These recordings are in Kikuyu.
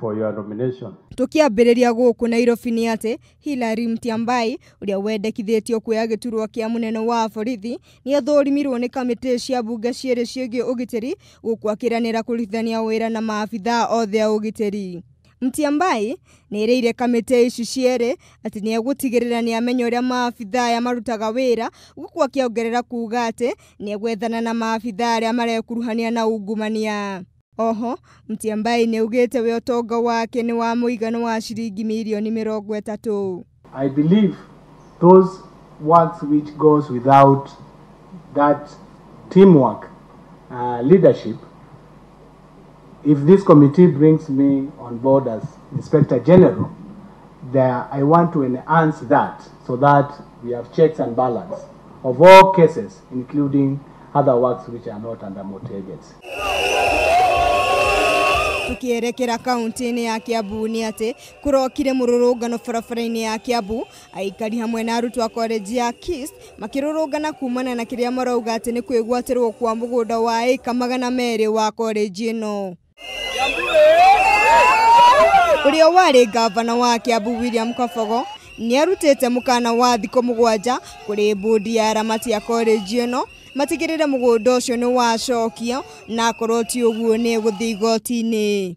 for your nomination. Tukiambĩrĩria gũkũ Nairobi nĩ atĩ Hillary Mutyambai ũrĩa wendekithĩtio kuoya gĩturwa kĩa mũnene wa borithi nĩ athũrimirwo nĩ kamĩtĩ cia mbunge cierĩ ciĩgiĩ ũgitĩri gũkũ akĩranĩra kũrutithania wĩra na maabithaa othe a ũgitĩri. Mutyambai nĩ ĩrĩire kamĩtĩ ici cierĩ atĩ nĩ egũtigĩrĩra nĩ amenya ũrĩa maabithaa aya marutaga wĩra gũkũ akĩongerera kuga atĩ nĩ egwethana na maabithaa arĩa marekuruhania na ungumania. Oho, Mutyambai nĩ augĩte we ũtonga wake nĩ wa mũigana wa ciringi mirioni 30. I believe those works which goes without that teamwork, leadership, if this committee brings me on board as Inspector General, there I want to enhance that so that we have checks and balance of all cases, including other works which are not under motor agency. Tukierekera kaunti-inĩ ya Kiambu nĩ atĩ kũrokire mũrũrũngano barabara-inĩ ya Kiambu aikari hamwe na arutwo a college ya KIST makĩrũrũngana kumana na kĩrĩa marauga atĩ nĩ kwĩgwatĩrwo kwa mũgũnda wa ĩka 200 wa college ĩno. Ũrĩa warĩ ngavana wa Kiambu William Kabogo nĩ arutĩte mũkana wa thikũ 7 kũrĩ bodi ya aramati ya college ĩno matigĩrĩre mũgũnda ũcio nĩ wacokio na akorwo ti ũguo nĩ gũthiĩ igoti-inĩ.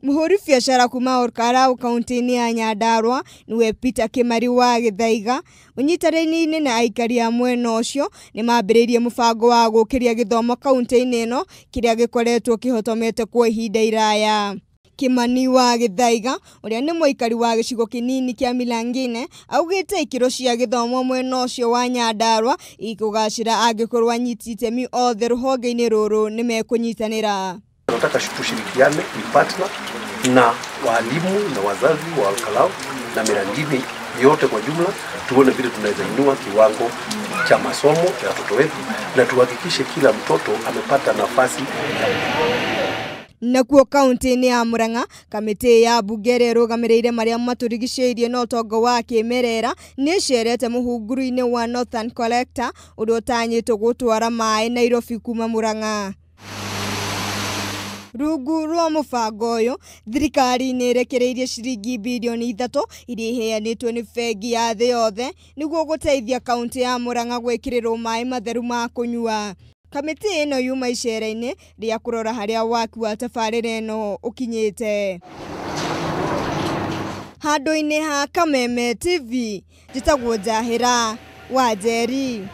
Mũhũri biacara kuma Olkalau kaunti-inĩ ya Nyandarua nĩwe Peter Kimari wa Gĩthaiga ũnyitanĩire na aikari a mwena ũcio nĩ mambĩrĩirie mũbango wa gũkĩria gĩthomo kaunti-inĩ ĩno kĩrĩa gĩkoretwo kĩhotomete kwa ihinda iraya. Kimani wa Gĩthaiga ũrĩa nĩ mũikari wa gĩcigo kĩnini kĩa Milangine augĩte ikĩro cia gĩthomo mwena ũcio wa Nyandarua ikũgacĩra angĩkorwo anyiti itemi othe rũhonge-inĩ rũrũ nĩ mekũnyitanĩra. Tunataka tushirikiane, ni partner na walimu na wazazi wa Olkalau na Milangine yote kwa jumla, tuone vile tunaweza inua kiwango cha masomo ya watoto wetu na tuhakikishe kila mtoto amepata nafasi. Nakuo kaunti-inĩ ya Murang'a kamĩtĩ ya mbunge ĩrĩa ĩrũgamĩrĩire marĩa matũrigicĩirie na ũtonga wa kĩmerera nĩ ĩcerete mũhunguru-inĩ wa Northern Collector ũrĩa ũtanyĩtwo gũtwara maĩ Nairobi kuma Murang'a. Rungu rwa mũbango ũyũ thirikari nĩ ĩrekereirie ciringi birioni 3 iria iheanĩtwo nĩ bengi ya thĩ yothe nĩguo gũteithia kaunti ya Murang'a gwĩkĩrĩrwo maĩ matheru ma kũnyua. Kamĩtĩ ĩno yuma icera-inĩ rĩa kũrora harĩa waki wa tabarĩra ĩno ũkinyĩte. Handũ-inĩ ha Kameme TV njĩtagwo Njahĩra wa Njeri.